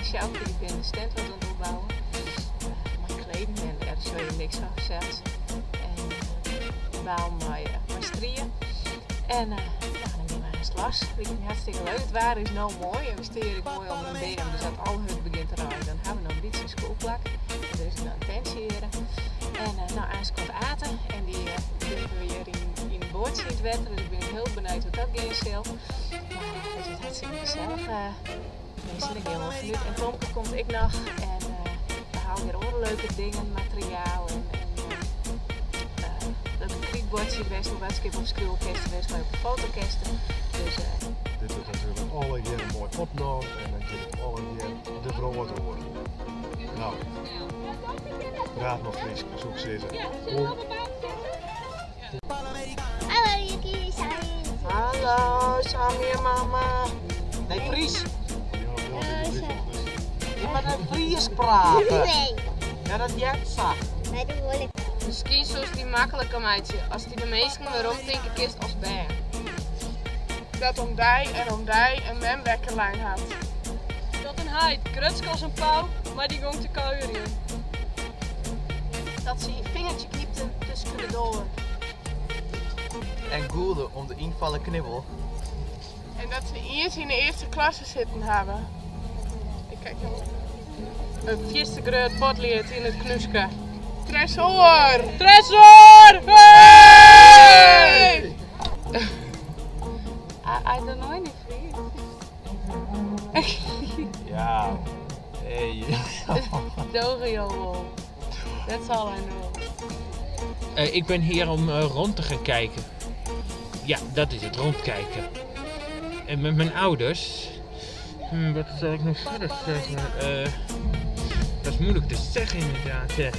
Sjoukje, dy binne de stand wat oan it opbouwen. Mei kleden en dêr sjogge je niks fan fansels. En balen mei strie. En no, dan gean we aanst los. Liket my hartstikke leuk. It waar is no moai en we stean hjir ek moai ûnder in beam, dus as it al hurd begjint te reinen, dan ha we noch in bytsje in skûlplak. En der is noch in tentsje hjir. En no, aanst komt Ate en dy dumpe we hjir yn in boatsje yn it wetter, dus ik bin ek hiel benijd hoe't dat gean sil. Mar it wurdt hartstikke gesellich. Minsken, dêr gean we wol fanút. En Tomke komt ek noch en we ha allegear oare leuke dingen, materiaal en leuke krytbuordsjes wêr'tst in boadskip op skriuwe kinst, wêr'tst mei op de foto kinst. Dus, Dit wurdt natuerlik allegear moai opnaam en dan giet it allegear de wrâld oer. No, praat mar Frysk, soe ik sizze. Hallo Yuki, Sammy. Hallo Sammy en mama. Nee, Fries. Je moet in Fries praten. Nee. Ja, dat heart sa. Nee, dat wol ik. Miskien soest dy makliker meitsje ast dy de minsken werom tinke kinst as bern. Dat om dy en om dy in mem wekker lein hat. Dat in heit, grutsk as in pau, mei dy gong te kuierjen. Dat se yn fingertje knypte tusken de doar. En gûlde om de ynfallen knibbel. En dat se iens yn de earste klasse sitten hawwe. Ik kijk heel. In fierste grut potlead yn it knúske. Tresoar! Tresoar! Hey! I don't know any Fries. Ja, hey. Doge jo wol. That's all I know. Ik ben hier om rond te gaan kijken. Ja, dat is het, rondkijken. En met mijn ouders. Wat zal ik nog verder zeggen? Dat is moeilijk te zeggen inderdaad. Hè.